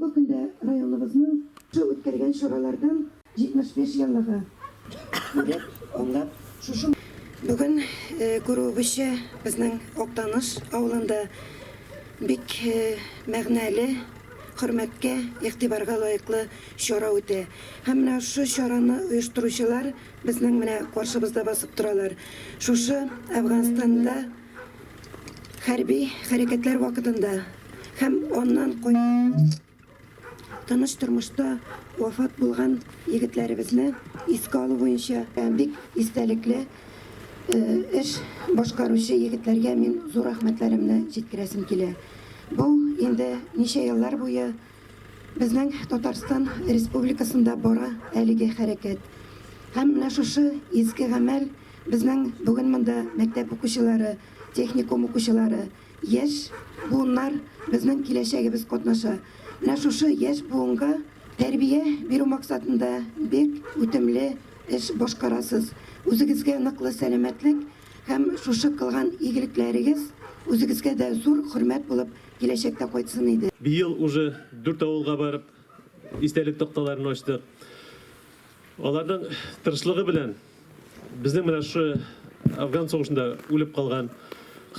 Бүгенге көндә районыбызның шушы үткәргән чаралардан 75 еллыгы күреп, аңлап, шушы. Бүген, күрүебезчә, безнең Актаныш авылында бик мәгънәле, хөрмәткә, игътибарга лаеклы чара үтә. Һәм менә шушы чараны оештыручылар безнең менә каршыбызда басып торалар. Шушы Әфганстанда Хәрби хәрәкәтләр вакытында һәм аннан кайткач тыныч тормышта вафат булган егетләребезне искә алу буенча бик истәлекле эш башкаручы егетләргә мин зур рәхмәтләремне җиткерәсем килә. Бу инде ничә еллар буе безнең Татарстан Республикасында бара әлеге хәрәкәт. Һәм менә шушы изге гамәл Безнең бүген монда мәктәп укучылары, техникум укучылары, яшь буыннар, безнең киләчәгебез катнаша. Менә шушы яшь буынга тәрбия бирү максатында бик үтемле эш башкарасыз. Үзегезгә ныклы сәламәтлек һәм шушы кылган игелекләрегез үзегезгә дә зур хөрмәт булып киләчәктә кайтсын иде. Быел уже дүрт авылга барып, истәлек такталарын ачтык. Аларның тырышлыгы белән безнең менә шушы Афган сугышында үлеп калган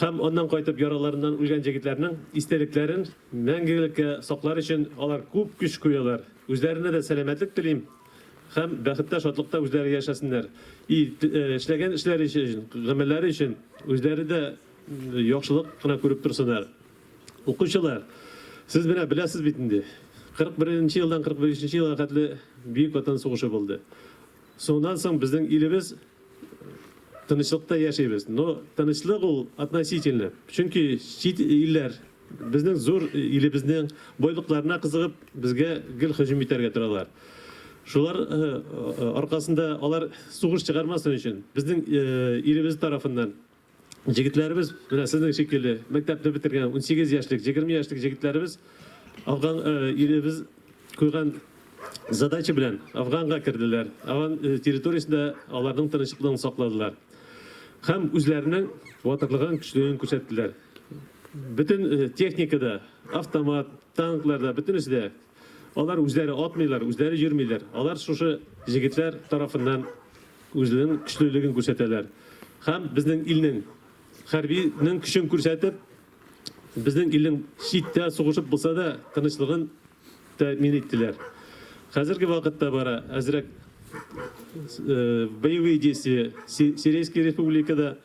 һәм аннан кайтып яраларыннан үлгән җегетләрнең истәлекләрен мәңгелеккә саклар өчен алар күп көч куялар. Үзләренә дә сәламәтлек телим һәм бәхеттә, шатлыкта үзләре яшәсеннәр. И эшләгән эшләре өчен, гамәлләре өчен үзләре дә яхшылык кына күреп торсыннар. Укучылар, сез менә беләсез бит инде, 41 нче елдан 45 нче елга хәтле Бөек Ватан сугышы булды. Соңыннан соң безнең илебез тынычлыкта яшибез. Но тынычлык ул относительно. Чөнки чит илләр безнең зур илебезнең байлыкларына кызыгып, безгә гел һөҗүм итәргә торалар. Шулар аркасында алар сугыш чыгармасын өчен безнең илебез тарафыннан Җегетләребез, менә сезнең шикелле, мәктәпне бетергән 18 яшьлек, 20 яшьлек җегетләребез Афган э, илебез куйган задача белән Афганга керделәр. Афган э, территориясендә аларның тынычлыгын сакладылар. Һәм үзләренең батырлыгын, көчлелеген күрсәттеләр. Бөтен э, техникада, автомат, танкларда, бөтенесе дә алар үзләре атмыйлар, үзләре йөрмиләр. Алар шушы җегетләр тарафыннан үзенең көчлелеген күрсәтәләр һәм безнең илнең хәрбинең көчен күрсәтеп, безнең илнең читтә сугышып булса да тынычлыгын тәэмин иттеләр. Хәзерге вакытта бара әзрәк э, боевые действия Сирийской республикада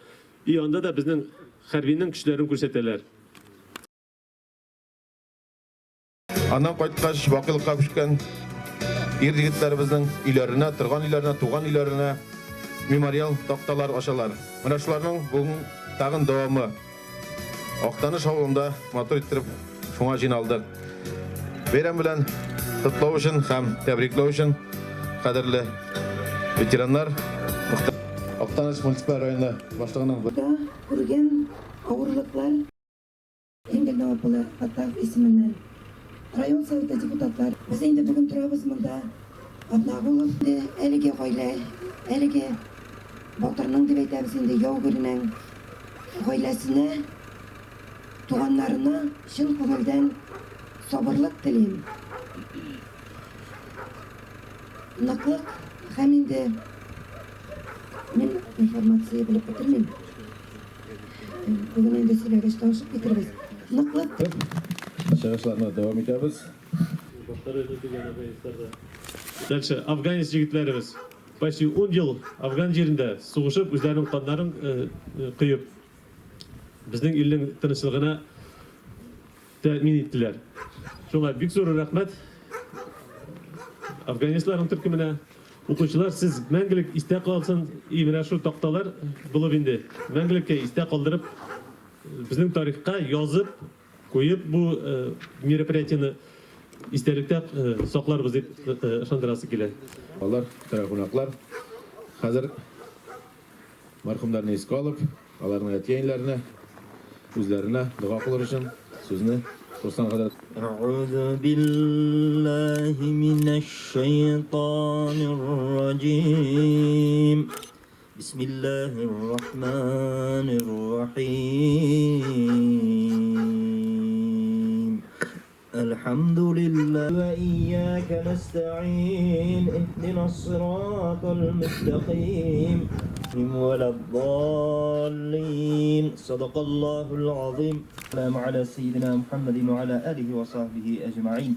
и анда да безнең хәрбинең көчләрен күрсәтәләр. Аннан кайткач, бакыйлыкка күчкән ир-егетләребезнең өйләренә, торган өйләренә, туган өйләренә мемориал такталар ачалар. Менә шуларның бүген тагын дәвамы. Актаныш авылында матур иттереп шуңа җыйналдык. Бәйрәм белән котлау өчен һәм тәбрикләү өчен кадерле ветераннар, Актаныш муниципаль районы башлыгының Да күргән авырлыклар. Энгель Навап улы Фаттахов исеменнән район советы депутатлар. Без инде бүген торабыз монда. Атнагулов әлеге гаилә, әлеге батырның дип әйтәбез инде, яугирнең гаиләсенә, туганнарына чын күңелдән сабырлык телим. Ныклык һәм инде мин информация белеп бетермим. Бүген инде сөйләгәч танышып китербез. Ныклы. Чыгышларны дәвам итәбез. Дальше афганец җегетләребез почти ун ел Афган җирендә сугышып, үзләренең каннарын коеп, безнең илнең тынычлыгына тәэмин иттеләр. Шуңа бик зур рәхмәт афганецларның төркеменә. Укучылар, сез мәңгелек истә калсын, и менә шул такталар булып инде мәңгелеккә истә калдырып, безнең тарихка язып куеп бу мероприятиене истәлектә сакларбыз дип ышандырасы килә. Алар, кунаклар, хәзер мәрхүмнәрне искә алып, аларның әти-әниләренә, үзләренә дога кылыр өчен сүзне Руслан хәзрәт. Әгъузу биллаһи минәш-шәйтанир-раҗим. Бисмиллаһир-рахманир-рахим. الحمد لله وإياك نستعين اهدنا الصراط المستقيم ولا الضالين صدق الله العظيم السلام على سيدنا محمد وعلى آله وصحبه أجمعين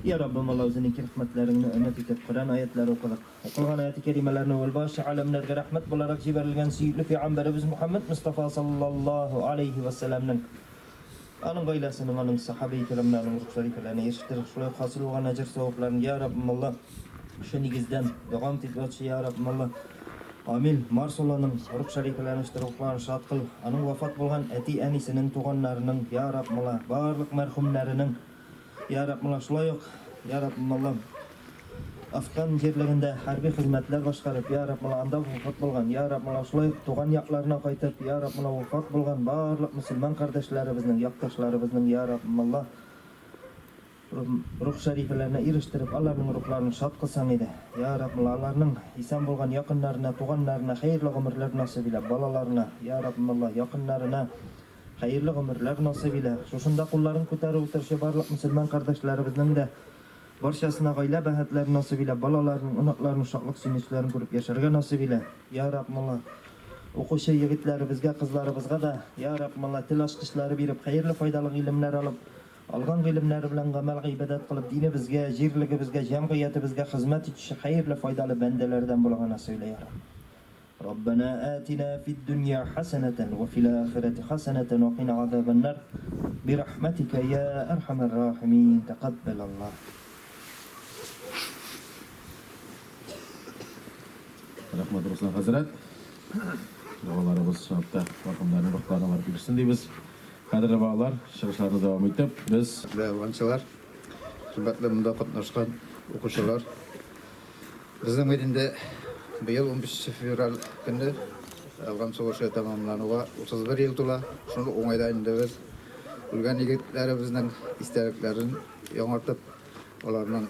Я Раббым, Алла, үзенең рәхмәтләреңне өмет итеп, Коръән аятлары укыдык. Укылган аяты кәримәләрне ул барча аләмнәргә рәхмәт буларак җибәрелгән сөекле пәйгамбәребез Мухаммад Мустафа саллаллаһу алейхи ва сәлламнең аның гаиләсенең, аның сахабә кирамнарының рух шәрифәләренә ирештерер. Шулай ук хасил булган әҗер савапларын, я Раббым, Алла, шушы нигездән дәвам итеп ятчы, я Раббым, Алла. Амил Марс улының рух шәрифәләрен ирештереп, рухларын шат кыл. Аның вафат булган әти-әнисенең, туганнарының, я Раббым, Алла, барлык мәрхүмнәренең Я Раббым, Алла, шулай ук, Я Раббым, Алла, Афган җирлегендә хәрби хезмәтләр башкарып, Я Раббым, Алла, анда вафат булган, Я Раббым, Алла, шулай ук туган якларына кайтып, Я Раббым, Алла, вафат булган барлык мөселман кардәшләребезнең, якташларыбызның, Я Раббым, Алла, рух шәрифәләренә ирештереп, аларның рухларын шат кылсаң иде. Я Раббым, Алла, аларның исән булган якыннарына, туганнарына хәерле гомерләр насыйп илә, балаларына, Я Раббым, Алла, якыннарына, Хәерле гомерләр насыйп илә. Шушында кулларын күтәреп утыручы барлык мөселман кардәшләребезнең дә барчасына гаилә бәхетләре насыйп илә, балаларының, оныкларының шатлык-сөенечләрен күреп яшәргә насыйп илә. Я Раббым Алла, укучы егетләребезгә, кызларыбызга да, Я Раббым Алла, тел ачкычлары биреп, хәерле файдалы гыйлемнәр алып, алган гыйлемнәре белән гамәл-гыйбадәт кылып, динебезгә, җирлегебезгә, җәмгыятебезгә хезмәт итүче хәерле файдалы бәндәләрдән булырга насыйп илә, Я Раббым. ربنا آتنا في الدنيا حسنة وفي الآخرة حسنة وقنا عذاب النار برحمتك يا أرحم الراحمين تقبل الله. Рәхмәт, Руслан хәзрәт. Догаларыбыз чынлап та мәрхүмнәрнең рухларына барып ирешсен дибез. Кадерле балалар, чыгышларны дәвам итеп, без Әфганчылар, хөрмәтле монда катнашкан укучылар. Безнең бит инде быел 15 февраль көнне Әфган сугышы тәмамлануга 31 ел тула. Шул уңайда инде без үлгән егетләребезнең истәлекләрен яңартып, аларның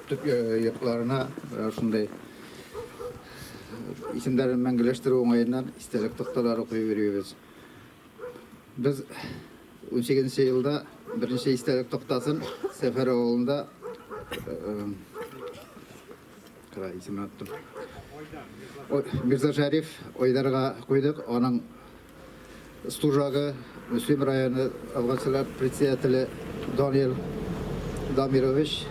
төп йортларына шундый исемнәрен мәңгеләштерү уңаеннан истәлек такталары куеп йөрибез. Без 18 елда беренче истәлек тактасын Сәфәр авылында кара исемен оныттым. Мирза Шәриф Айдарга куйдык. Аның стужагы Мөслим районы әфганчылар председателе Данил Дамирович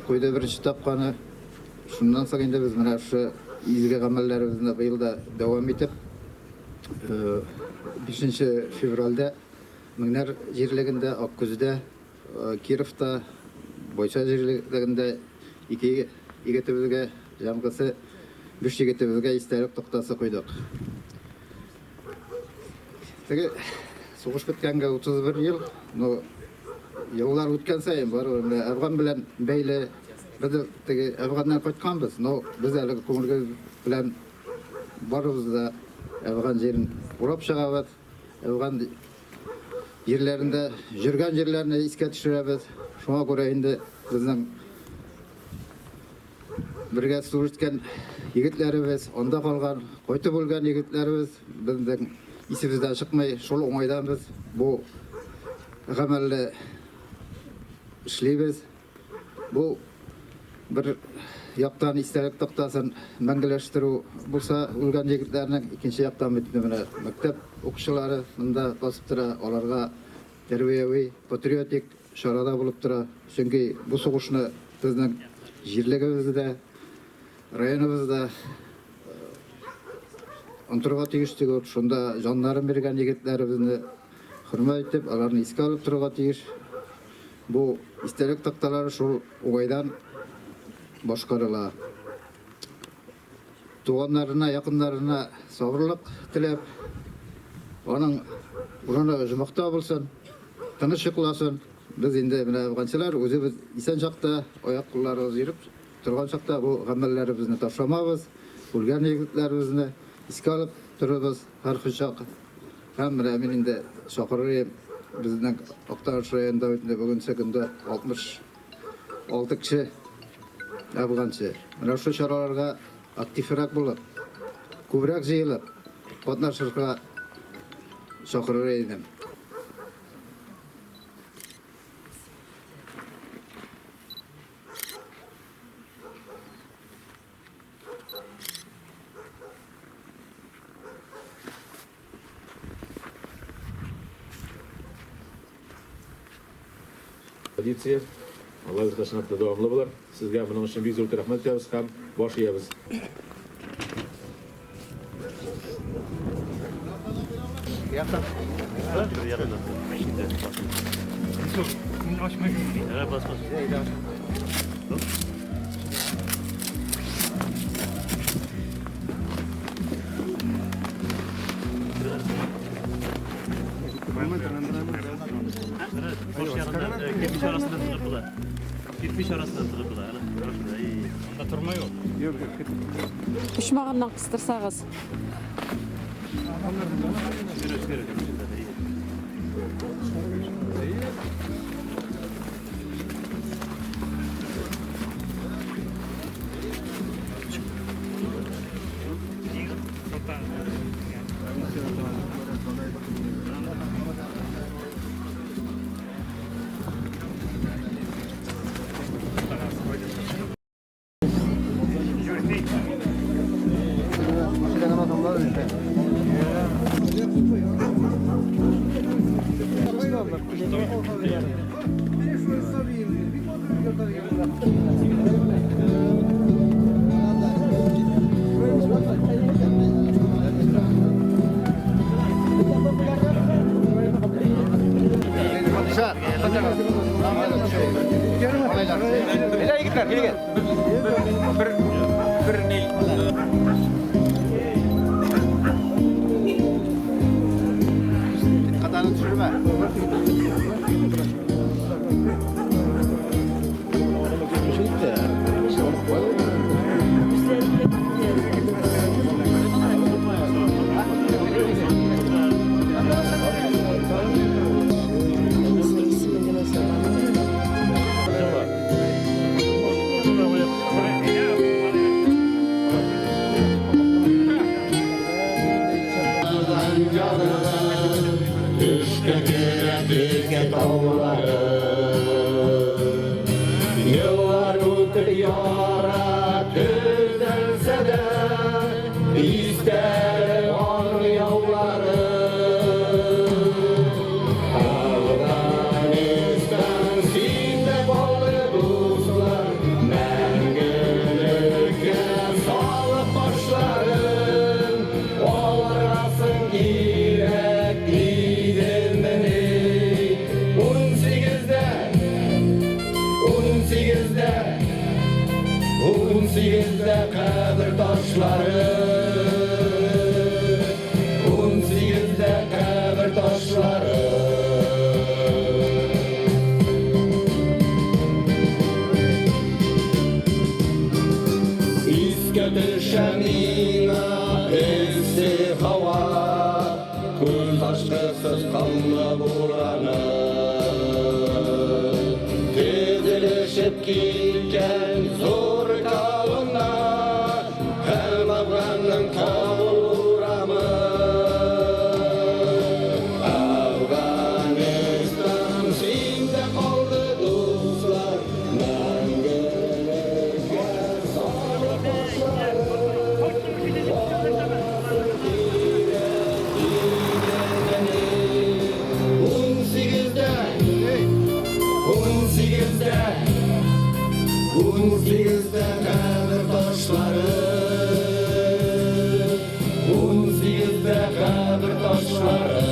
куйды беренче тапканы. Шуннан соң инде без менә шушы изге гамәлләребезне быел да дәвам итеп, 5 февральдә Меңнәр җирлегендә, Аккүздә, Кировта, Бойча җирлегендә ике егетебезгә, җәмгысе биш егетебезгә истәлек тактасы куйдык. Теге сугыш беткәнгә 31 ел, но еллар үткән саен барыбер менә Әфган белән бәйле без теге Әфганнан кайтканбыз, но без әле күңелебез белән Барыбыз да Әфган җирен урап чыгабыз. Әфган җирләрендә йөргән җирләрне искә төшерәбез. Шуңа күрә инде безнең бергә служить иткән егетләребез, анда калган, кайтып үлгән егетләребез безнең исебездән чыкмый. Шул уңайдан без бу гамәлне эшлибез. Бу бер яктан истәлек тактасын мәңгеләштерү булса, үлгән егетләрнең, икенче яктан бит инде менә мәктәп укучылары монда басып тора, аларга тәрбияви, патриотик чара да булып тора. Чөнки бу сугышны безнең җирлегебездә, районыбызда онтырга тиеш түгел. Шунда җаннарын биргән егетләребезне хөрмәт итеп, аларны искә алып торырга тиеш. Бу истәлек такталары шул уңайдан башкарыла. Туганнарына, якыннарына сабырлык теләп, аның урыны оҗмахта булсын, тыныч йокласын. Без инде менә әфганчылар үзебез исән чакта, аяк-кулларыбыз йөреп торган чакта бу гамәлләребезне ташламабыз, үлгән егетләребезне искә алып торырбыз һәркайчак. Һәм менә мин инде чакырыр идем, безнең Актаныш районында бит инде бүгенге көндә 66 кеше әфганчы. Менә шул чараларга активрак булып, күбрәк җыелып, катнашырга чакырыр идем. Традиция, Алла боерса, чынлап та дәвамлы булыр. Сезгә моның өчен бик зур рәхмәт әйтәбез һәм баш иябез. Кирпич арасына тыгып була. Кирпич арасына тыгып була. Анда торма юк. Юк, юк. Почмагыннан кыстырсагыз. Катаны төшермә. Еллар үтеп яра төзәлсә дә, истәлек аның яулары. Афганистан синдә калды, дуслар, мәңгелеккә салып башларын. Алыргасың кирәк идемени? 18-дә, 18-дә, 18-дә кабер ташлары. 18-дә кабер ташлары. Искә төшә миңа эссе һава, күз ачкысыз канлы бураны. Тезелешеп киткән зур колонна һәм Афганның Кабул урамы. Афганистан синдә калды, дуслар, мәңгелеккә салып башларын. 18-дә, 18-дә, 18-дә кабер ташлары. 18-дә кабер ташлары.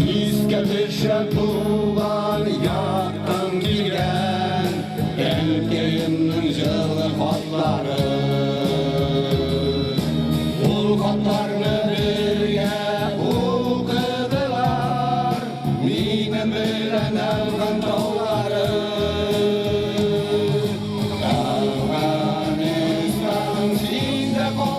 Искә төшә туган яктан килгән әнкәемнең җылы хатлары. Ул хатларны бергә укыдылар минем белән Әфган таулары. Афганистан синдә калды.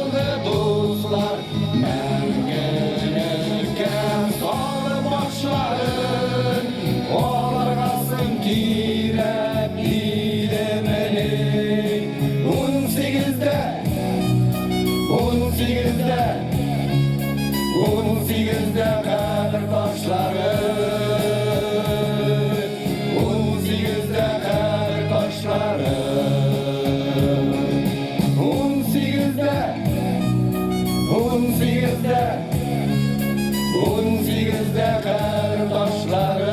Кирәк идемени? 18-дә, 18-дә, 18-дә кабер ташлары. 18-дә кабер ташлары. 18-дә, 18-дә, 18-дә кабер ташлары.